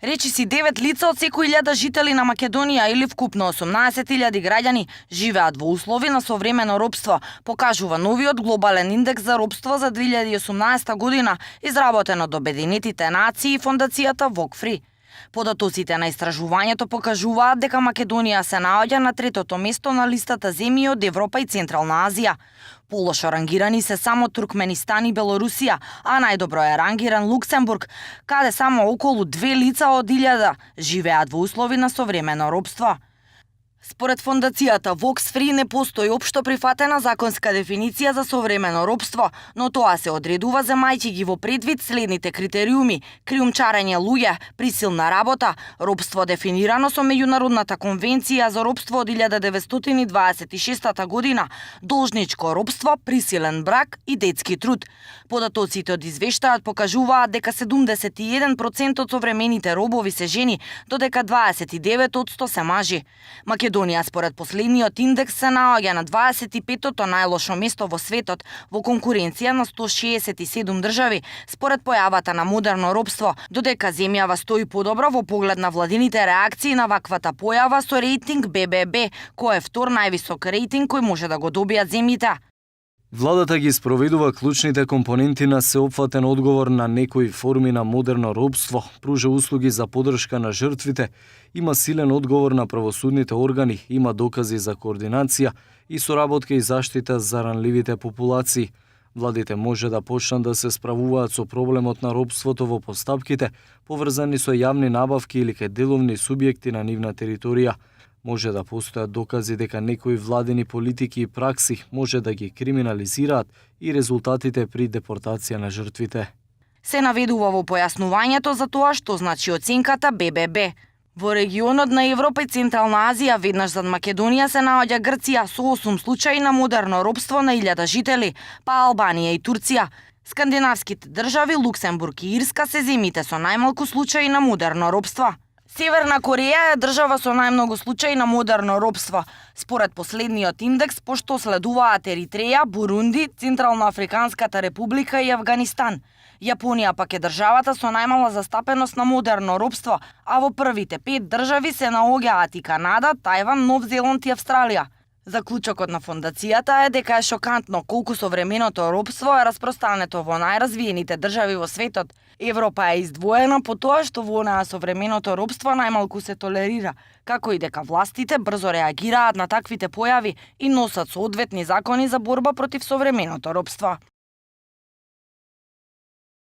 Речиси 9 лица од секој 1000 жители на Македонија или вкупно 18.000 граѓани живеат во услови на современо робство, покажува новиот глобален индекс за робство за 2018 година, изработен од Обединетите нации и фондацијата Вокфри. Податоците на истражувањето покажуваат дека Македонија се наоѓа на третото место на листата земји од Европа и Централна Азија. Полошо рангирани се само Туркменистан и Белорусија, а најдобро е рангиран Луксембург, каде само околу 2 лица од 1000 живеат во услови на современо робство. Според фондацијата Вокфри не постои општо прифатена законска дефиниција за современо робство, но тоа се одредува земајќи ги во предвид следните критериуми: криумчарење луѓе, присилна работа, робство дефинирано со Меѓународната конвенција за робство од 1926 година, должничко робство, присилен брак и детски труд. Податоците од извештајот покажуваат дека 71% од современите робови се жени, додека 29% се мажи. Македонија според последниот индекс се наоѓа на 25-тото најлошо место во светот во конкуренција на 167 држави според појавата на модерно робство, додека земјава стои подобро во поглед на владините реакции на ваквата појава со рейтинг БББ, кој е втор највисок рейтинг кој може да го добијат земјите. Владата ги спроведува клучните компоненти на сеопфатен одговор на некои форми на модерно робство, пружа услуги за поддршка на жртвите, има силен одговор на правосудните органи, има докази за координација и соработка и заштита за ранливите популации. Владите може да почнат да се справуваат со проблемот на робството во постапките, поврзани со јавни набавки или кај деловни субјекти на нивна територија. Може да постојат докази дека некои владини политики и пракси може да ги криминализираат и резултатите при депортација на жртвите. Се наведува во појаснувањето за тоа што значи оценката БББ. Во регионот на Европа и Централна Азија веднаш зад Македонија се наоѓа Грција со 8 случаи на модерно робство на 1000 жители, па Албанија и Турција. Скандинавските држави Луксембург и Ирска се земите со најмалку случаи на модерно робство. Северна Кореја е држава со најмногу случаи на модерно робство, според последниот индекс, пошто следуваат Еритреја, Бурунди, Централноафриканската република и Авганистан. Јапонија пак е државата со најмала застапеност на модерно робство, а во првите 5 држави се наоѓаат и Канада, Тајван, Нов Зеланд и Австралија. Заклучокот на фондацијата е дека е шокантно колку современото робство е распространето во најразвиените држави во светот. Европа е издвоена по тоа што во неа современото робство најмалку се толерира, како и дека властите брзо реагираат на таквите појави и носат соодветни закони за борба против современото робство.